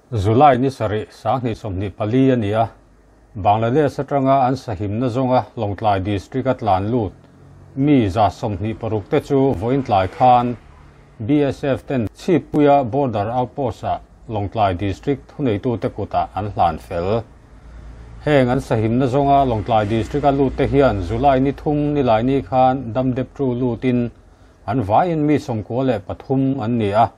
July ni sarih 2024 a ni a, Bangladesh atanga an sahimna zawnga Lawngtlai District-a tlan lut mi 26 te chu vawiin tlai khan BSF ten Chhippuia Border Outpost-ah Lawngtlai District thuneitute kutah an hlan fel. Heng an sahimna zawnga Lawngtlai District-a lut te hian July ni thum Nilaini khan Damdeptu lutin an vaiin mi 93 an ni a.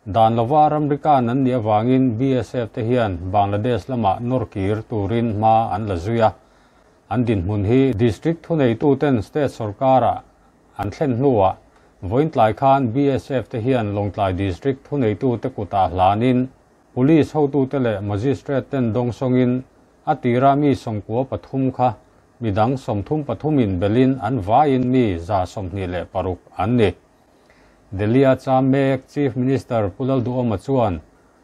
Dan lova ramrikan an nih avangin BSF te hian Bangladesh lamah nawrkir turin hma an la zui a. An dinhmun hi District thuneituten State sorkara an thlen hnuah vawiin tlai khan BSF te hian Lawngtlai District thuneitute kutah hlanin Police hotute leh Magistrate ten dawngsawngin a tira mi 93 kha midang 33 in belin an vaiin mi 126 an ni. Delhi-a cham mek Chief Minister Pu Lalduhoma chuan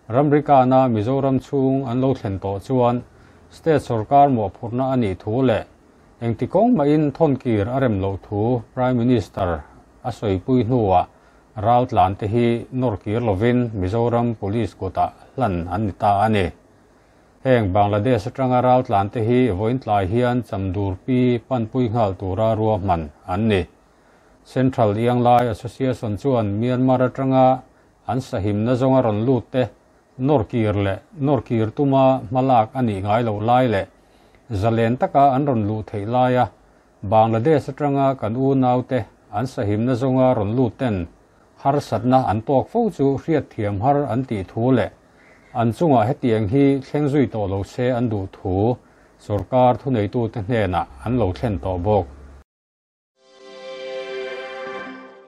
ramrikana Mizoram chhung an lo thlen tawh chuan State sorkar mawhphurhna a nih thu leh engti kawng mahin thawnkir a rem loh thu Prime Minister a sawipui hnuah ral tlan te hi nawrkir lovin Mizoram Police kutah hlan an ni ta a ni. Heng Bangladesh atanga ral tlan te hi vawiin tlai hian Chamdurpi panpui nghal tura ruahman an ni. Central Ianglai Association chuan Myanmar atanga an sahimna zawnga rawn lut te nawrkir leh nawrkir tuma hmalak a nih ngai loh lai leh zalen taka an rawn luh theih laia Bangladesh atanga kan unau te an sahimna zawnga rawn lut ten harsatna an tawk fo chu hriat thiam har an tih thu leh an chungah hetiang hi thleng zui tawh lo se an duh thu sorkar thuneitute hnenah an lo thlen tawh bawk.